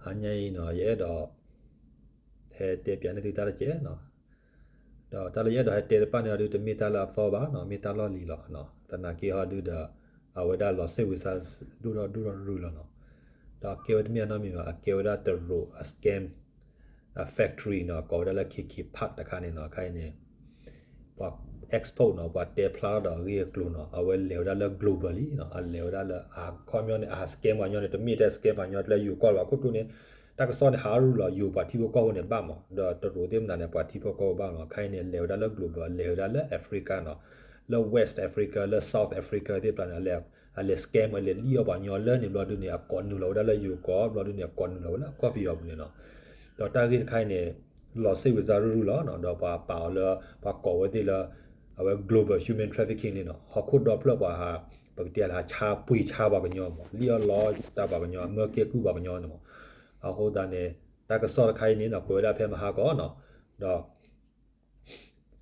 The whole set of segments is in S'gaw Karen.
ဟါညါအံၤနီၤ ယအဲၣ်ဒိး ဟဲတဲပၠးန့ၢ်သုတၢ်တက့ၢ်နီၤ. ဒီးတၢ်လၢယအဲၣ်ဒိးဟဲတဲတဖၣ်န့ၣ်ဒီး တမ့ၢ်တၢ်လၢအသီဘၣ်နီၤ, မ့ၢ်တၢ်လီၢ်လံၤလီၤ. သနာ်က့ဟီဒုဒီး အဝဲဒၣ်လီၤစ့ၣ်ဝံၤစါ ဒိၣ်ထီၣ်ဒိၣ်ထီၣ်ရုၢ်လီၤနီၤ. ဒီးအကဲဝဲတမ့ၢ်အနီတမံၤဘၣ်, အကဲဝဲဒၣ်တရူးအ scam အ factory နီၤ, ကိးဝဲဒၣ်လၢ K K Park တခါန့ၣ်နီၤ, ခဲအံၤန့ၣ် ပှၤ expose နီၤ, ပှၤတဲဖျါထီၣ်ဒီးအဂ့ၢ်အကျိၤနီၤ, အဝဲလဲၤဝဲဒၣ်လၢ global လံနီၤ, အလဲၤဝဲဒၣ်လၢအခီပညီန့ၣ် အဟး scam ပှၤကညီန့ၣ် တမ့ၢ်ထဲ scam ပှၤကညီလၢယိၤကီၢ်လၢၤဘၣ်, ခိၣ်တိန့ၣ် တၢ်ကစီၣ်န့ၣ် ဟးရုၢ်လီၤ ယိၤပှၤထံဖိကီၢ်ဖိန့ၣ်ဘၣ်မး, ဒီးတရူးသ့ၣ်မနုၤန့ၣ် ပှၤထံဖိကီၢ်ဖိဘၣ်မး, ခဲအံၤန့ၣ် လဲၤဝဲဒၣ်လၢ global လဲၤဝဲဒၣ်လၢ Africa နီၤ, လၢ West Africa လၢ South Africa သ့ၣ်တဖၣ်န့ၣ် အလဲၤ scam အလဲၤလံၣ်အီၣ်ပှၤကညီလၢန့ၣ်ဘျီဒုန့ၣ် အကိးနုာ်လီၤဝဲဒၣ်လၢယိၤကီၢ် ဘျီဒုန့ၣ် အကိးနုာ်လီၤဝဲလၢကီၢ်ပယီၤပူၤန့ၣ်နီၤ. ဒီးတၢ်ဂ့ၢ်တခါအံၤန့ၣ် လီၤစ့ၣ်ဝံၤစါရုၢ်ရုၢ်လီၤနီၤ, ဒီးပှၤပာ်အီၤလၢ ပှၤကိးဝဲသ့ၣ်လၢ အဝဲ global human trafficking န့ၣ်နီၤ, ဟီၣ်ခိၣ်ဒီဖျၢၣ်ပှၤဟး ပကတဲလၢဟးဆါပှ့ၤဆါပှၤကညီမး, လံၣ်အီၣ်လီတၢ်ပှၤကညီ အမၢကဲကုၢ်ပှၤကညီန့ၣ်မး, အဃိသတးန့ၣ် တၢ်ကစီၣ်တခါအံၤန့ၣ်နီၤ ကွဲးဝဲဒၣ်ဖဲမဟါကီးနီၤ, ဒီး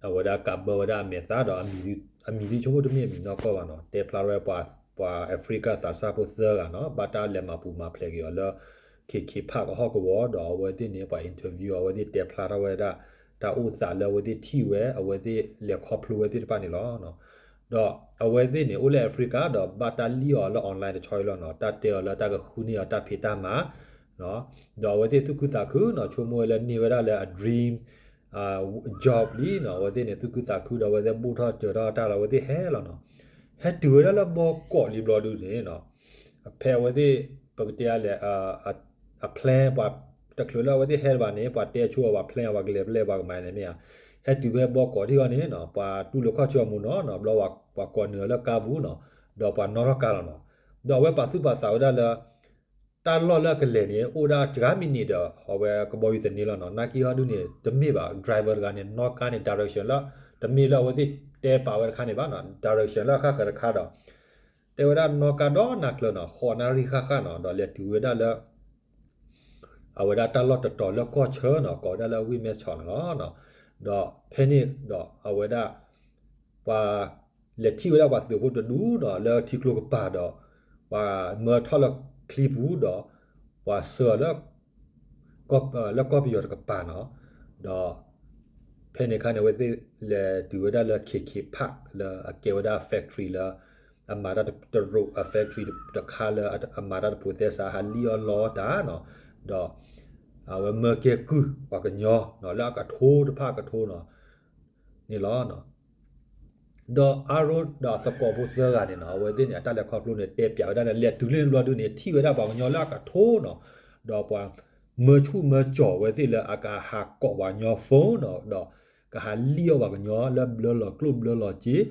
အဝဲဒၣ်ကးဘၢဝဲဒၣ်အမဲာ်သၣ်ဒီး အမံၤဒ်ဆိကမိၣ်တမ့ၢ်အမံၤနီၢ်ကီၢ်ဘၣ်နီၤ, တဲဖျါထီၣ်ဝဲပှၤ Africa သးစၢ်ဖိသၢဂၤနီၤ, ဘၣ်တၢ်လဲၤမၤပူၤမၤဖျဲးက့ၤအီၤလၢ K K Park အဟီၣ်ကဝီၤ, ဒီးအဝဲသ့ၣ်န့ၣ် ပှၤ interview အဝဲသ့ၣ်တဲဖျါထီၣ်ဝဲဒၣ် တၢ်အိၣ်သးလၢအဝဲသ့ၣ်ထံၣ်ဝဲ အဝဲသ့ၣ်လဲၤခီဖျိဝဲသ့ၣ်တဖၣ်န့ၣ်လီၤ. ဒီးအဝဲသ့ၣ်န့ၣ် အိၣ်လၢ Africa ဒီးဘၣ်တၢ်လံၣ်အီၤလၢ online တဆီအံၤလီၤနီၤ, တၢ်တဲအီၤလၢတၢ်ကဃုန့ၢ်အီၤတၢ်ဖံးတၢ်မၤ ဒီးအဝဲသ့ၣ်သူၣ်ခုသးခုနီၤ, ဆိကမိၣ်ဝဲလၢန့ၢ်ဝဲဒၣ်လၢအ dream job လံနီၤ, အဝဲသ့ၣ်န့ၣ် သူၣ်ခုသးခုဒီးအဝဲသ့ၣ်ဘူၣ်ထီၣ်စၢၤထီၣ်တၢ်လီၤ, အဝဲသ့ၣ်ဟဲလီၤနီၤ, ဟဲတုၤဝဲဒၣ်လၢဘီကီးလံဘျီဒုန့ၣ်နီၤ, ဖဲအဝဲသ့ၣ် ပကတဲလဲၣ် အ plan ပှၤတချုးလၢအဝဲသ့ၣ်ဟဲတဘၣ်န့ၣ် ပှၤတဲဆိအီၤပှၤ plan အီၤပှၤကလဲၤဖဲလဲၣ် ပှၤကမၤန့ၣ်မ့ၢ်ဧါ, ဟဲတုၤဖဲဘီကီးထံၣ်အီၤန့ၣ်နီၤ, ပှၤတူၢ်လိာ်ခီၣ်ဆၢအီၤမူနီၤနီၤ, ဘျီပှၤကိးနုာ်အီၤလၢကါပူၤနီၤ, ဒီးပှၤနီၣ်ထီၣ်ကါလီၤနီၤ, ဒီးအဝဲပာ်သူၣ်ပာ်သးဝဲဒၣ်လၢ တၢ်လီၢ်လၢအကလဲၤန့ၣ် အိၣ်ဒၣ်စှၤမံးနံးဒီး အဝဲကဘီယူၤသန့လီၤနီၤ, နာ်က့ဟီဒုန့ၣ် တမ့ၢ်ဘၣ် driver တဂၤန့ၣ် နီၣ်ကါန့ၣ် direction လၢ တမ့ၢ်လၢအဝဲသ့ၣ်တဲပာ်ဝဲတခါန့ၣ်ဘၣ်နီၤ, direction လၢအဃၣ်ဃၢၤတခါဒီး တဲဝဲဒၣ်နီၣ်ကါဒီးနၤကျၢၤနီၤ, ဃိးနၣ်ရံၣ်ဃၣ်ဃၣ်နီၤ, ဒီးလဲၤတုၤဝဲဒၣ်လၢ အဝဲဒၣ်တၢ်လီၢ်တတီၤလၢကီၢ်ဆၢနီၤ, ကိးဝဲဒၣ်လၢဝ့ၢ်မဲၢ်ဆီးန့ၣ်လီၤ. ဒီးဖဲန့ၣ်ဒီးအဝဲဒၣ် ပှၤလဲၤထံၣ်ဝဲဒၣ်ပှၤသုးဖိတဒူနီၤ လၢထံကျိကပၤဒီး ပှၤမၢထီၣ်လၢချံပူၤဒီး ပှၤဆှၢအီၤလၢ လၢကီၢ်ပယီၤတကပၤနီၤ, ဒီး ဖဲန့ၣ်အခါန့ၣ် အဝဲသ့ၣ်လဲၤတုၤဝဲဒၣ်လၢ K K Park လၢအကဲဝဲဒၣ် factory လၢ အမၤတၢ်တရူးအ factory တခါလၢအမၤတၢ်တဖိးသဲစး ဟးလံၣ်အီၣ်လီတၢ်နီၤ, ဒီး အဝဲမၢကဲကုၢ်ပှၤကညီနီၤ လၢအကထိတဖၣ်အကထိနီၤ န့ၣ်လီၤ. ဒီးအါရိၣ်ဒီးအသကိးဖိသၢဂၤန့ၣ်နီၤ အဝဲသ့ၣ်န့ၣ် အတၢ်လဲၤခီဖျိန့ၣ် တဲပၠးဝဲဒၣ်န့ၣ် လဲၤတုၤလၢန့ၣ်ဘျီဒုန့ၣ် ထံၣ်ဝဲဒၣ်ပှၤကညီလၢအကထိနီၤ, ဒီးပှၤမၢဆူၣ်မၢကၠီၤဝဲသ့ၣ်လၢအကဟးကိးပှၤကညီ phone နီၤ, ဒီးကဟးလံၣ်အီၣ်ပှၤကညီလၢဘျၢလီၤကျိၣ်ဘျၢလီၤစ့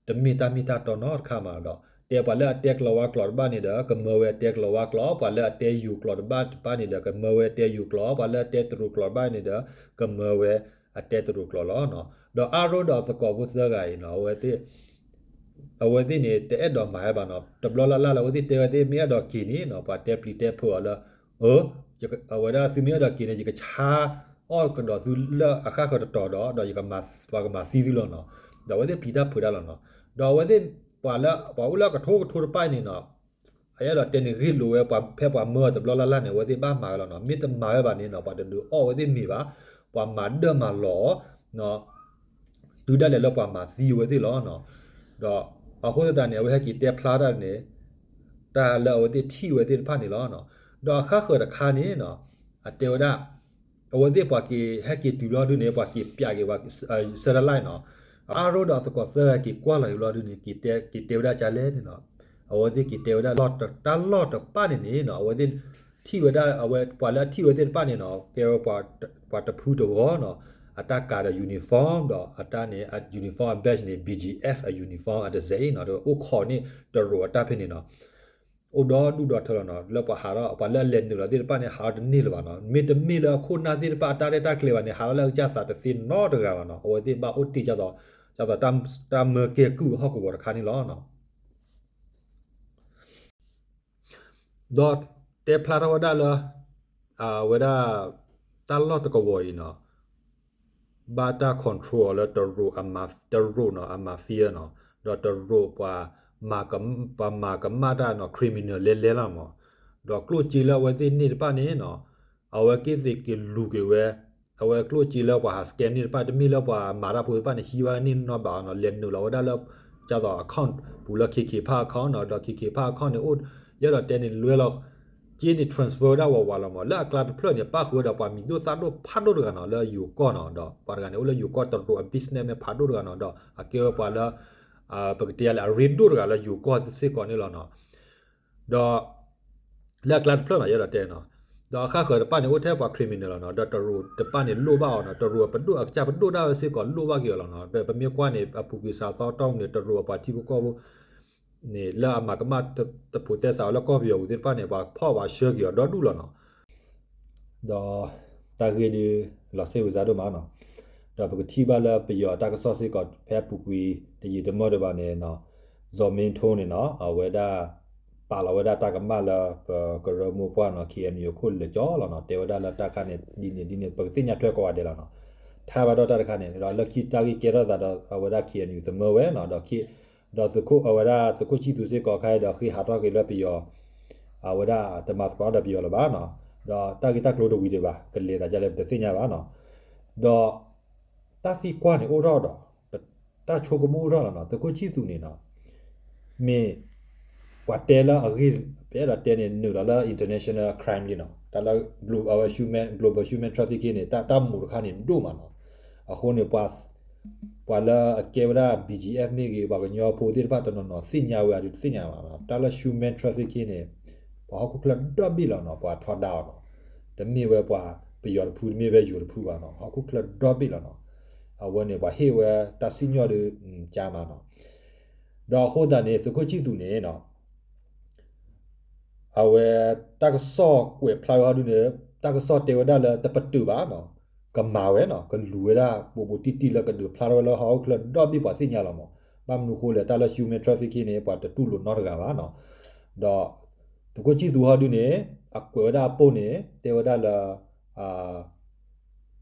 တမ့ၢ်တၢ်မ့ၢ်တၢ်တီနီတခါမးဒီး တဲပှၤလၢအတဲကလီၤဝါကျိာ်တဘၣ်န့ၣ်ဒီး ကမၢဝဲအတဲကလီၤဝါကျိာ်, ပှၤလၢအတဲယိၤကျိာ်တဘၣ်တဖၣ်န့ၣ်ဒီး ကမၢဝဲအတဲယိၤကျိာ်, ပှၤလၢအတဲတရူးကျိာ်တဘၣ်န့ၣ်ဒီး ကမၢဝဲအတဲတရူးကျိာ်လီၤ. ဒီးအါရိၣ်ဒီးအသကိးဖိသၢဂၤအံၤနီၤ အဝဲသ့ၣ် အဝဲသ့ၣ်န့ၣ် တအဲၣ်ဒိးမၤဝဲဘၣ်နီၤ, တဘျီလၢ်လၢ်လၢအဝဲသ့ၣ်တဲဝဲသ့ၣ် မ့ၢ်အဲၣ်ဒိးက့ၤန့ၣ်နီၤ ပှၤတဲပျံၤတဲဖုးအီၤလၢ အၢ အဝဲဒၣ်သုမ့ၢ်အဲၣ်ဒိးက့ၤန့ၣ် ယကဆါအီၣ်ကဒီးသုလၢအဃၣ်ဃၢၤတတီၤဒီး ဒီးယကမၤ ပှၤကမၤသံသုလီၤနီၤ, ဒီးအဝဲသ့ၣ်ပျံၤတၢ်ဖုးတၢ်လီၤနီၤ, ဒီးအဝဲသ့ၣ် ပှၤလၢ ပှၤအိၣ်လၢအကထိကထိတဖၣ်အံၤန့ၣ်နီၤ အအဲၣ်ဒိးတဲန့ၣ်ဂ့ၢ်လိာ်ဝဲ ပှၤဖဲပှၤမၢအီၤတဘျီလၢ်လၢ်န့ၣ် အဝဲသ့ၣ်ဘၣ်မၤဝဲလီၤနီၤ, မ့ၢ်တမၤဝဲဘၣ်န့ၣ်နီၤ ပှၤတဒုးအီၣ်ဝဲသ့ၣ်မ့ၤဘၣ်, ပှၤမၤဒၢၣ်မၤလီၤအီၤ တုၤဒၣ်လဲာ်လၢပှၤမၤသံဝဲသ့ၣ်လီၤနီၤ, ဒီးအဃိသတးန့ၣ် အဝဲဟဲက့ၤတဲဖျါတၢ်န့ၣ် တၢ်လၢအဝဲသ့ၣ်ထံၣ်ဝဲသ့ၣ်တဖၣ်န့ၣ်လီၤနီၤ, ဒီးအဃၣ်ဃၢၤတခါန့ၣ်နီၤ အတဲဝဲဒၣ် အဝဲသ့ၣ်ပှၤက့ၤဟဲက့ၤတုၤဘျီဒုန့ၣ် ပှၤက့ၤပျးက့ၤ satellite နီၤ, အါရိၣ်ဒီးအသကိးသၢဂၤက့ၤကွၢ်လီၤက့ၤဘျီဒုန့ၣ် က့ၤတဲဝဲဒၣ်ကလဲၣ်န့ၣ်နီၤ, အဝဲသ့ၣ်က့ၤတဲဝဲဒၣ် တၢ်လီၢ်တဖၣ်န့ၣ်န့ၣ်နီၤ အဝဲသ့ၣ်ထံၣ်ဝဲဒၣ် အဝဲပှၤလၢအထံၣ်ဝဲသ့ၣ်တဖၣ်န့ၣ်နီၤ ကဲဝဲပှၤတဖုတဂီၤနီၤ, အတၢ်ကၤဒီး uniform ဒီးအတၢ်န့ၣ် uniform အ badge န့ၣ် B G F အ uniform အတစဲးအံၤနီၤ ဒီးအိၣ်ခိးန့ၣ်တရူးအတၢ်ဖဲန့ၣ်နီၤ အိၣ်ဒီဒူၣ်ဒီထၢလီၤနီၤ, လၢပှၤဟးထီၣ် ပှၤလၢအလဲၤနုာ်လီၤသ့ၣ်တဖၣ်န့ၣ် ဟးထီၣ်တန့ၢ်လၢၤဘၣ်နီၤ, မ့တမ့ၢ်လၢအခိၣ်နၢ်သ့ၣ်တဖၣ်အတၢ်ရဲၣ်တၢ်ကျဲၤဘၣ်န့ၣ် ဟးထီၣ်လၢအကစၢ်သးတသ့နီတဂၤဘၣ်နီၤ, အဝဲသ့ၣ်ဘၣ်အိၣ်တ့ၢ်ဒ်သိး ဒ်သိးတၢ်မၢကဲကုၢ်ဟီၣ်ကဝီၤတခါန့ၣ်လီၤ. ဒီးတဲဖျါထီၣ်ဝဲဒၣ်လၢ အဝဲဒၣ် တၢ်လီၢ်တကဝီၤအံၤနီၤ ဘၣ်တၢ် control အီၤလၢတရူး တရူးနီၤ အ mafia နီၤ, ဒီးတရူးပှၤ ပှၤမၤကမၣ်တၢ်နီၤ criminal လဲလဲလီၤမး, ဒီးကျိၣ်စ့လၢအဝဲသ့ၣ်န့ၢ်တဖၣ်န့ၣ်နီၤ အဝဲက့ၤသ့ၣ်က့ၤလူၤက့ၤဝဲ အဝဲကျိၣ်စ့လၢပှၤဟး scam န့ၢ်တဖၣ် တမ့ၢ်လၢပှၤမၤတၢ်ဖိသ့ၣ်တဖၣ်န့ၣ် ဟံးဝဲန့ၢ်နီတဘျီနီၤ လဲၤနုာ်လီၤဝဲဒၣ်လၢ ကသိး account ပူၤလၢ KK Park account နီၤ ဒီး KK Park account န့ၣ် အိၣ် ယအဲၣ်ဒိးတဲန့ၣ် လွဲလီၤ က့န့ၣ် transfer ဝဲဒၣ်ဝးဝးလီၤမး လၢအကျါတဖျၢၣ်န့ၣ် ပၣ်ဃုာ်ဝဲဒီးပှၤမံၤဒိၣ်သၣ်ဒိၣ်ဖးဒိၣ်တဂၤနီၤ လၢယိၤကီၢ်နီၤ ဒီးပှၤတဂၤန့ၣ် အိၣ်လၢယိၤကီၢ်တရူးအ business မ့ၢ်ဖးဒိၣ်တဂၤနီၤ ဒီးအကဲဝဲပှၤလၢ ပကတဲယၤလၢအရ့ဒိၣ်တဂၤလၢယိၤကီၢ်စ့ၢ်ကီးန့ၣ်လီၤနီၤ ဒီး လၢအကျါတဖျၢၣ်နီၤ ယအဲၣ်ဒိးတဲနီၤ ဒီးအဃၣ်ဃၢၤတဖၣ်န့ၣ် အိၣ်ထဲပှၤ criminal လီၤနီၤ ဒီးတရူးတဖၣ်န့ၣ်လိၣ်ဘၣ်အီၤနီၤ တရူးအပဒိၣ်အကစၢ်ပဒိၣ်ဒၣ်ဝဲစ့ၢ်ကီးလိၣ်ဘၣ်က့ၤအီၤလီၤနီၤ ဒီးပမ့ၢ်ကွၢ်န့ၣ် အပူၤကွံာ်စးသီတီၢ်ပူၤန့ၣ် တရူးအပှၤထံဖိကီၢ်ဖိန့ၣ် လၢအမၤကမၣ်တဖိးသဲစးဝဲလၢကီၢ်ပယီၤပူၤသ့ၣ်တဖၣ်န့ၣ် ပှၤဖီၣ်ပှၤဆှၢက့ၤအီၤဒီဒူၣ်လီၤနီၤ ဒီးတၢ်ဂ့ၢ်ဒုး လီၤစ့ဝဲစါဒိၣ်မးနီၤ, ဒီးပကထံၣ်ဘၣ်လၢပယီၤတၢ်ကစီၣ်စ့ၢ်ကီး ဖဲအပူၤကွံာ်တယံာ်တမီၢ်ဒံးဘၣ်န့ၣ်နီၤ, စီၤမ့ထိန့ၣ်နီၤ အဝဲဒၣ် ပာ်လီၤဝဲဒၣ်တၢ်ကမၣ်လၢပကရၢမိၢ်ပှၢ်နီၤ ခ့ၣ်အဲၣ်ယူၣ် အခိၣ်လၢာ်ကၠီလီၤနီၤ, တဲဝဲဒၣ်လၢတၢ်ခါန့ၣ် ဒ်န့ၣ်ဒ်န့ၣ် ပကသ့ၣ်ညါထွဲကိးဂၤဒဲးလီၤနီၤ, ထါဘၣ်ဒီးတၢ်တခါန့ၣ် ဒီးလၢခံတၢ်ဂ့ၢ်ကဲထီၣ်သးဒီး အဝဲဒၣ် ခ့ၣ်အဲၣ်ယူၣ် သမၢဝဲနီၤ, ဒီး ဒီးသုးခိၣ် အဝဲဒၣ်သုးခိၣ်ဆံၣ်သူးစ့ၢ်ကီးခါအံၤဒီး ဃ့ဟးထီၣ်က့ၤလၢပယီၤ အဝဲဒၣ်တမၤသကိးဒီးပယီၤလၢၤဘၣ်နီၤ, ဒီးတၢ်ဂ့ၢ်တၢ်ကျိၤတဝံၤဒံးဘၣ် ကလဲၤသးဒ်လဲၣ်ပတသ့ၣ်ညါဘၣ်နီၤ, ဒီးတၢ်သံကွၢ်န့ၣ်အိၣ်ထီၣ်ဒီး တၢ်ဆိကမိၣ်အိၣ်ထီၣ်လီၤနီၤ, သုးခိၣ်ဆံၣ်သူးန့ၣ်နီၤ မ့ၢ် ပှၤတဲလၢအဂ့ၢ် ပအဲၣ်ဒိးတဲန့ၣ် နုာ်လီၤလၢ international crime လံနီၤ, တၢ်လၢ global human trafficking န့ၣ် တၢ်မူးတခါန့ၣ်ဒိၣ်မးနီၤ, အဃိန့ၣ် ပှၤလၢအကဲဝဲဒၣ် BGF မ့ၢ်ဂ့ၤ ပှၤကညီဖိသ့ၣ်တဖၣ်တနီၤနီၤ သ့ၣ်ညါဝဲအဒုးတသ့ၣ်ညါဘၣ်နီၤ, တၢ်လၢ human trafficking န့ၣ် ပှၤဟီၣ်ခိၣ်ချၢဒီဘ့ၣ်လီၤနီၤ, ပှၤထီဒါအီၤနီၤ, တမ့ၢ်ဝဲပှၤပယီၤတဖု တမ့ၢ်ဝဲယိၤတဖုဘၣ်နီၤ, ဟီၣ်ခိၣ်ချၢဒီဘ့ၣ်လီၤနီၤ, အဝဲန့ၣ် ပှၤဟ့ၣ်ဝဲတၢ်စံၣ်ညီၣ်ဒီး ကါမးနီၤ, ဒီးအဃိသတးန့ၣ် သုးခိၣ်ဆံၣ်သူးန့ၣ်နီၤ အဝဲတၢ်ကစီၣ်ကွဲးဖျါဝဲဟီဒုန့ၣ် တၢ်ကစီၣ်တဲဝဲဒၣ်လၢတပတုာ်ဘၣ်နီၤ, ကမၤဝဲနီၤ, ကလူၤဝဲဒၣ် ဘူးဘူးတံၢ်တံၢ်လၢကဒုးဖျါထီၣ်ဝဲလၢဟီၣ်ခိၣ်ချၢဒီဘ့ၣ်ပှၤသ့ၣ်ညါလီၤမး, ဘၣ်မနုၤဃိလဲၣ် တၢ်လၢ human trafficking န့ၣ် ပှၤတတူၢ်လိာ်နီတဂၤဘၣ်နီၤ, ဒီးသုးခိၣ်ဆံၣ်သူးဟီဒုန့ၣ် အကွဲးဝဲဒၣ်အပိၢ်န့ၣ် တဲဝဲဒၣ်လၢ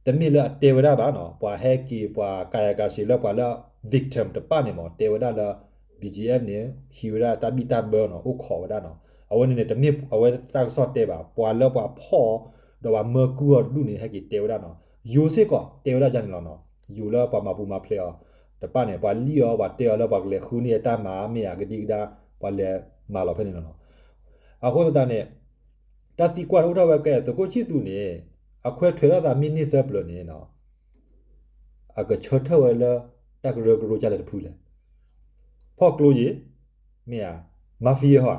တမ့ၢ်လၢအတဲဝဲဒၣ်ဘၣ်နီၤ, ပှၤဟဲက့ၤပှၤကယၤကၤစ့းလၢပှၤလၢ victim တဖၣ်န့ၣ်မး တဲဝဲဒၣ်လၢ BGF န့ၣ် ဟံးဝဲဒၣ်တၢ်ဘံၣ်တၢ်ဘၢနီၤ, အိၣ်ခိးဝဲဒၣ်နီၤ, အဝဲန့ၣ်န့ၣ်တမ့ၢ်အဝဲတၢ်ကစီၣ်တဲဘၣ်, ပှၤလၢပှၤဖီၣ်အီၤ ဒီးပှၤမၢကုၢ်အီၤတဒူၣ်န့ၣ် ဟဲက့ၤတဲဝဲဒၣ်နီၤ, ယိၤစ့ၢ်ကီးတဲဝဲဒၣ်ဒ်န့ၣ်လီၤနီၤ, ယိၤလၢပှၤမၤပူၤမၤဖျဲးအီၤတဖၣ်န့ၣ် ပှၤလံၣ်အီၤ ပှၤတဲအီၤလၢပှၤကလဲၤဃုန့ၢ်အတၢ်မၤ မ့ၢ်အကဒံကဒါ ပှၤလဲၤမၤလီၤဖဲန့ၣ်လီၤနီၤ, အဃိသတးန့ၣ် တၢ်သံကွၢ်န့ၣ်အိၣ်ထီၣ်ဝဲကဲ သုးခိၣ်ဆံၣ်သူးန့ၣ် အခွဲးထွဲထီၣ်သးမ့ၢ်န့ၢ်သၢပျၢၤန့ၣ်နီၤ, အကဆၢထၢၣ်ဝဲလၢ တၢ်ကရၢကရိကၢ်လဲၣ်တဖုလဲၣ်, ဖီၣ်ကျိယ့ၤ, မ့ၢ်ဧါ, mafia ဟီ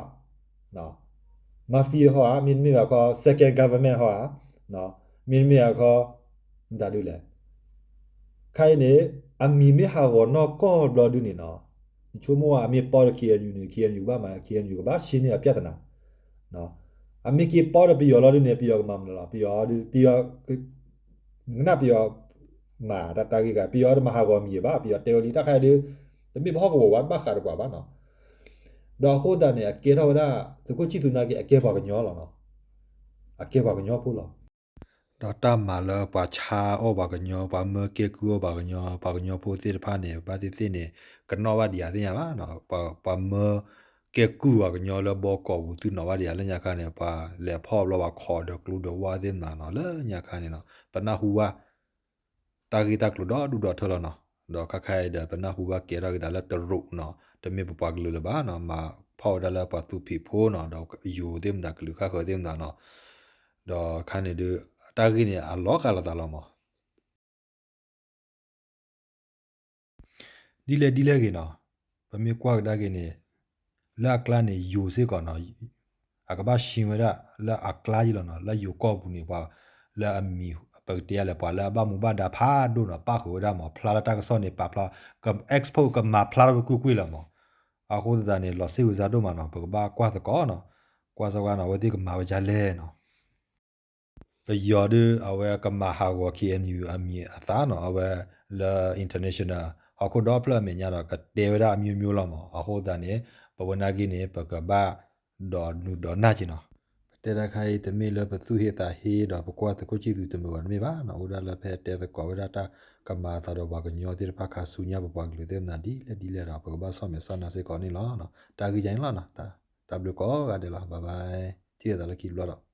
ဧါ, mafia ဟီဧါ, မ့တမ့ၢ်ဘၣ်ခီ second government ဟီဧါ, မ့တမ့ၢ်ဘၣ်ခီ မတၤဒုလဲၣ် ခါအံၤန့ၣ် အမံၤမ့ၢ်ဟးဂီၤနီၢ်ကီၢ်ဘျီဒုန့ၣ်နီၤ, ဆိကမိၣ်ဝဲအမ့ၢ်ပီဒီး ခ့ၣ်အဲၣ်ယူၣ် န့ၣ် ခ့ၣ်အဲၣ်ယူၣ် ကဘၣ်မၤ ခ့ၣ်အဲၣ်ယူၣ် ကဘၣ်ရှင်းန့ၢ်အပြဿနာ, အမ့ၢ်က့ၤပီဒီးပယီၤလီၤဒုန့ၣ် ပယီၤကမၤမနုၤလီၤ, ပယီၤ ပယီၤ ကနၣ်ပယီၤ မၤတၢ်တၢ်ဂ့ၢ်ဂၤ ပယီၤတမၤဟးဂီၤမံၤဘၣ်, ပယီၤတဲဝဲလံတၢ်ခါအံၤဒု တမ့ၢ်ပဟီၣ်ကဝီၤဘၣ် တဘၣ်ဃးဒီးပှၤဘၣ်နီၤ, ဒီးအဃိသတးန့ၣ် အကဲထီၣ်ဝဲဒၣ် သုးခိၣ်ဆံၣ်သူးနာ်က့ အကဲပှၤကညီလီၤနီၤ, အကဲပှၤကညီဖိလီၤ. ဒီးတၢ်မၤလၢပှၤဆါအီၣ်ပှၤကညီ ပှၤမၢကဲကုၢ်အီၣ်ပှၤကညီ ပှၤကညီဖိသ့ၣ်တဖၣ်န့ၣ် ဘၣ်သ့ၣ်သ့ၣ်န့ၣ် ကနီၣ်ဘၣ်ဒံးဧါသ့ၣ်ညါဘၣ်, ပှၤမၢကဲကုၢ်ပှၤကညီလၢဘီကီာ်ပူၤသုနီၣ်ဘၣ်ဒံးဧါလၢညါခါန့ၣ် ပှၤလဲၤဖီၣ်ဘျီပှၤခိးဒီးကျိဒီးဝါသ့ၣ်မနုၤနီၤ လၢညါခါန့ၣ်နီၤ ပနၢ်ဟူဘၣ် တၢ်ဂ့ၢ်တၢ်ကျိၤဒီဒူၣ်ဒီထၢလီၤနီၤ, ဒီးခါခါအံၤဒီး ပနၢ်ဟူဘၣ်ကဲထီၣ်က့ၤသးလၢတရူးနီၤ တမ့ၢ်ပပှၤကလုာ်လၢၤဘၣ်နီၤ မၤဖီၣ်ဝဲဒၣ်လၢပှၤသူဖံးဖိနီၤ ဒီးယိၤသ့ၣ်မတၤကလုာ်ဃၣ်ဃၢၤသ့ၣ်မတၤနီၤ, ဒီးခါန့ၣ်ဒုး တၢ်ဂ့ၢ်န့ၣ် အလီၤဂာ်လိာ်သးလီၤမး ဒ်လဲၣ်ဒ်လဲၣ်ဂ့ၤနီၤ, ပမ့ၢ်ကွၢ်ကဒါက့ၤန့ၣ် လၢအကျါန့ၣ် ယိၤစ့ၢ်ကီးနီၤ, အကဘၣ်ရှင်းဝဲဒၣ်လၢအကျါယံလီၤနီၤ, လၢယိၤကီၢ်ပူၤန့ၣ် ပှၤလၢအမံၤ ပကတဲလဲၣ် ပှၤလၢအဘၣ်မူဘၣ်ဒါဖးဒိၣ်နီၤ ပၣ်ဃုာ်ဝဲဒၣ်မး ဖျါလၢတၢ်ကစီၣ်န့ၣ် ပာ်ဖျါ က expose ကမၤဖျါထီၣ်ကွ့ၢ်ကွ့ၢ်လီၤမး, အဃိသတးန့ၣ် လီၤစ့ဝံၤစါဒိၣ်မးနီၤ ပကဘၣ်ကွၢ်သကိးနီၤ, ကွၢ်စ့ၢ်ကီးနီၤ အဝဲသ့ၣ်ကမၤဝဲဒ်လဲၣ်နီၤ ပယီၤဒုး အဝဲကမၤဟးဂီၤ ခ့ၣ်အဲၣ်ယူၣ် အမံၤအသၣ်နီၤ, အဝဲလၢ international ဟီၣ်ခိၣ်ဒီဖျၢၣ်အမဲာ်ညါဒီး ကတဲဝဲဒၣ်အမျိုးမျိုးလီၤမး, အဃိသတးန့ၣ် ပဝဲနာ်က့န့ၣ် ပကဘၣ်ဒီးနုာ်ဒီးနၢ်က့ၤနီၤ, ပတဲတၢ်ခါအံၤ တမ့ၢ်လၢပသူၣ်ဟ့သးဟ့ဒီး ပကွၢ်သုးခိၣ်ဆံၣ်သူးတမုာ်ဘၣ်တမ့ၢ်ဘၣ်နီၤ, အိၣ်ဒၣ်လၢဖဲတဲသကိးဝဲဒၣ်တၢ်ကမၤအသးဒီးပှၤကညီသ့ၣ်တဖၣ်ခါဆူညါ ပပှၤကလုာ်သ့ၣ်မနၤဒ်လဲၣ်ဒ်လဲၣ်ဒီး ပကဘၣ်ဆီၣ်မဲာ်ဆီၣ်နါစ့ၢ်ကီးန့ၣ်လီၤ, တၢ်ဂ့ၢ်ယါန့ၣ်လီၤ, တၢ်ဘျုးကိးဂၤဒဲးလီၤ, bye bye. ထံၣ်လိာ်သးလၢခံတဘျီဒီး